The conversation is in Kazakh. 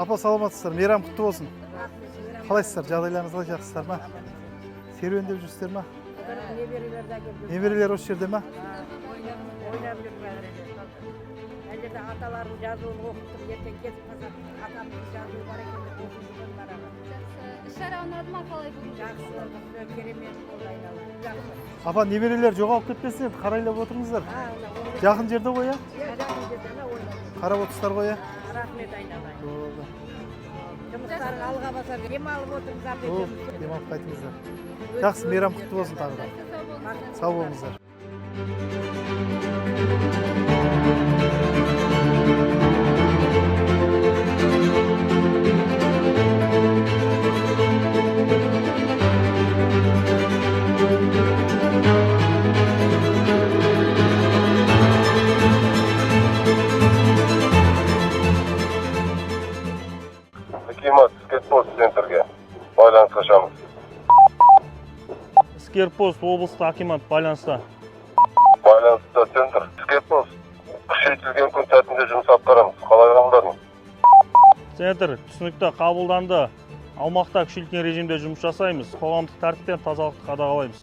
Апа, саламатсыздар, мейрам құтты болсын! Қалайсыздар, жағдайларыңыз қалай, жақсысыздар ма? Серуендеп жүрсіздер ма? Немерелерді әкеліп. Немерелер осы жерде ма? Ойнап жүр бәрі. Ана жерде аталарының жазуын оқып тұр. Ертең кетіп қалсақ, атамыздың жазуы бар екен деп оқып жүрген қараған. Жақсы. Іс шара ұнады ма, қалай бүгін? Жақсы, керемет болды, айнала. Жақсы. Апа, немерелер жоғалып кетпесін енді, қарайлап отырыңыздар. А, ана ойнап- Жақын жерде ғой, иә? Иә, жақын жерде, ана ойнап жүр. Қарап отырсыздар ғой, иә? Рахмет, айналайын. Болды. Жұмыстарың алға басар. Демалып отырмыз. О, Апа. демалып қайтыңыздар. Жақсы, мейрам құтты болсын тағы да. Сау болыңыздар. Сау болыңыздар. Акимат, Скетпост центрге байланысқа шығамыз. Іскер пост, облыстық акимат байланыста. Байланыста, центр. Скетпост, күшейтілген күн тәртібінде жұмыс атқарамыз. Қалай қабылдадың? Центр, түсінікті, қабылданды. Аумақта күшейтілген режимде жұмыс жасаймыз, қоғамдық тәртіп пен тазалықты қадағалаймыз.